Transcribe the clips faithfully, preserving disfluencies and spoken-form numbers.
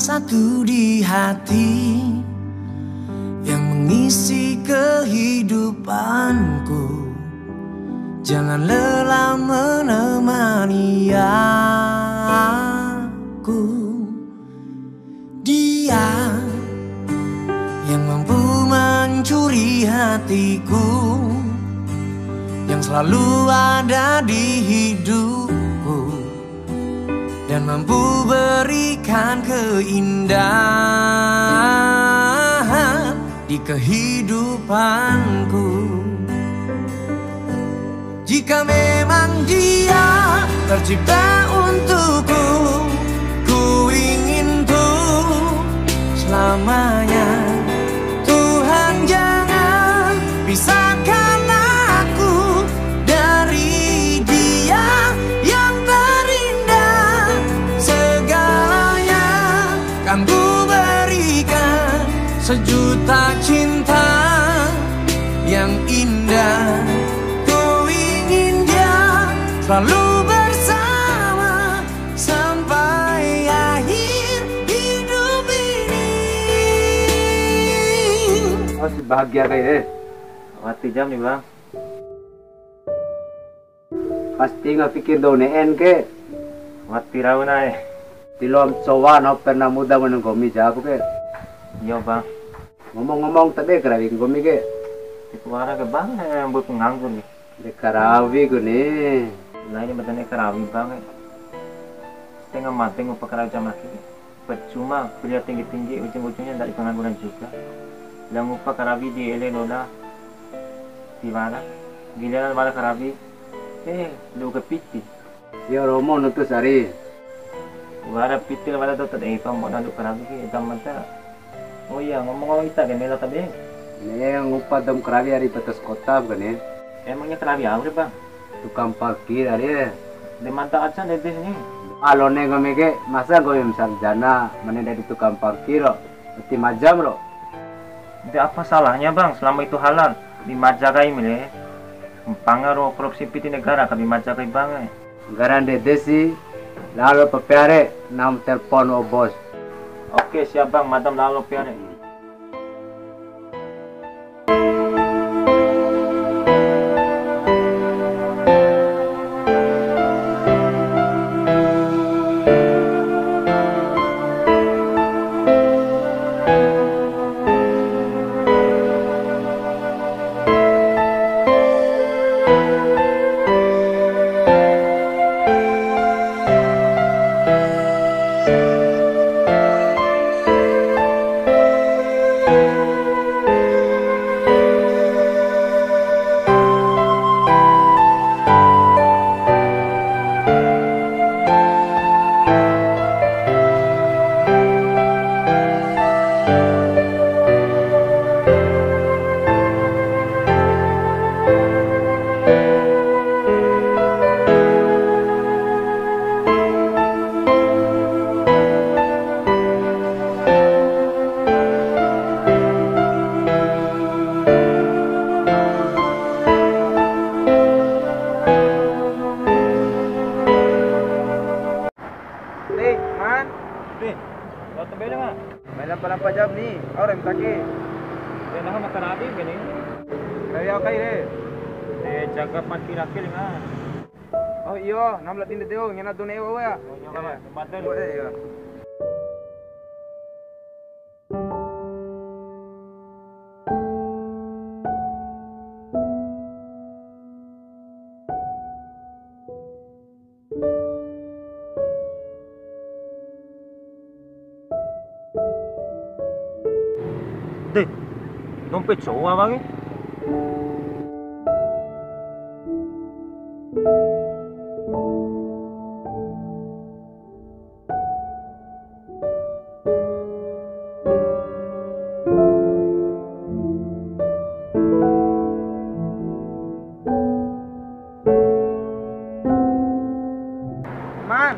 Satu di hati yang mengisi kehidupanku. Jangan lelah menemani aku. Dia yang mampu mencuri hatiku, yang selalu ada di hidupku dan mampu berikan keindahan di kehidupanku. Jika memang dia tercipta untukku, ku ingin tuh selamanya. Tuhan, jangan pisahkan aku dari dia yang terindah segalanya. Kan ku berikan sejuta cinta yang indah. Ku ingin dia selalu bersama sampai akhir hidup ini. Oh, si bahagia kayak, eh. Wati jam nih, Bang. Pasti nggak pikir dou ne'en ke. Wati rau na'e. Tiloam cowa, nahu pernah muda mena nggomi, jawabu ke. Iyo, Bang. Ngomong-ngomong, tabe karawi nggomi ke? Tiwara ke, Bang, eh, mbui nganggu ni. De karawi ku ni. Laina mada ne'e karawi, Bang, eh. Setengah mate ngupa karawi jam laki. Percuma kuliah tinggi-tinggi, ujung-ujungnya ndak di pengangguran juga. Lao ngupa karawi di ele lola tiwara, giliran wara karawi, eh, lu'u ke piti. Iyo, romo nuntu sari. Wara piti la wara dou ta dei pa, mona lu'u karawi ke, eda mada. Oh iya, ngomong-ngomong ita ke, ne'e lao ta be? Ne'e ngupa dou ma karawi ari batas kota, bukan ya? Emangnya karawi au re, Bang? Tukang parkir ari. De mada aja ndede sini. Alone nggomi ke, masa nggomi sarjana, ma ne'e ndadi tukang parkir ro. Berarti majam ro. De apa salahnya, Bang, selama itu halal? Di maja kai mile. Mpanga ro korupsi piti negara, ka di maja kai, Bang, eh. Nggara ndede si, lalo pa pea re, nahu ma telpon o bos. Oke, siap, Bang, mada ma lalo pea re. Deh, Man. Deh, lao ta be re, Ma. Mai lampa-lampa jam ni, au re ma ta ake. De nahu ma karawi ke ni. Karawi au kai re. De jaga parkir ake lenga. Oh iyo, nahu ma lao di ndede, ngena dou ne'e wa'u ya. Oh iyo, Kawan. Mate. Oh, eh, iyo. Deh, dompet cowok apa ke? Man.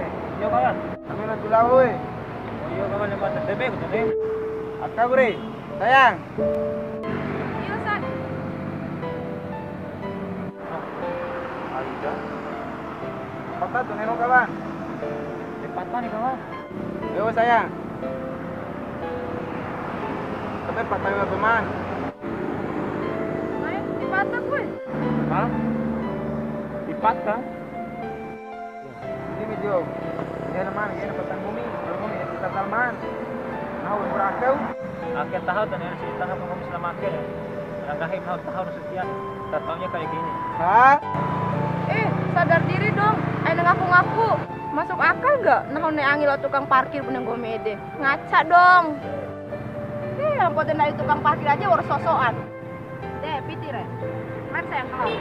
Eh, iyo, Kawan. Kami nak pulang, woi. Oh, iyo, Kawan, lepas tebe, betul, eh. Aka, bre. Sayang. Iyo, San. Aida. Patah tu neno, Kawan. Eh, patah ni, Kawan. Yo, sayang. Tapi patah lima pemain. Main di patah gue. Hah? Di patah? Ini video. Dia nama, dia nama Tan Bumi. Kalau Bumi, ya, kita Salman. Nah, umur akal. Akhir tahun dan yang cerita apa Bumi selama akhir ya. Yang gaib tahun, tahun sekian. Tahu-taunya kayak gini. Hah? Eh, sadar diri dong. Aina ngaku-ngaku. Masuk akal nggak? Nah, ne'e angi lao tukang parkir bune nggomi ede. Ngaca dong. Eh, yang poda dari tukang parkir aja baru sosokan. Deh, piti re. Mari sayang, keluar.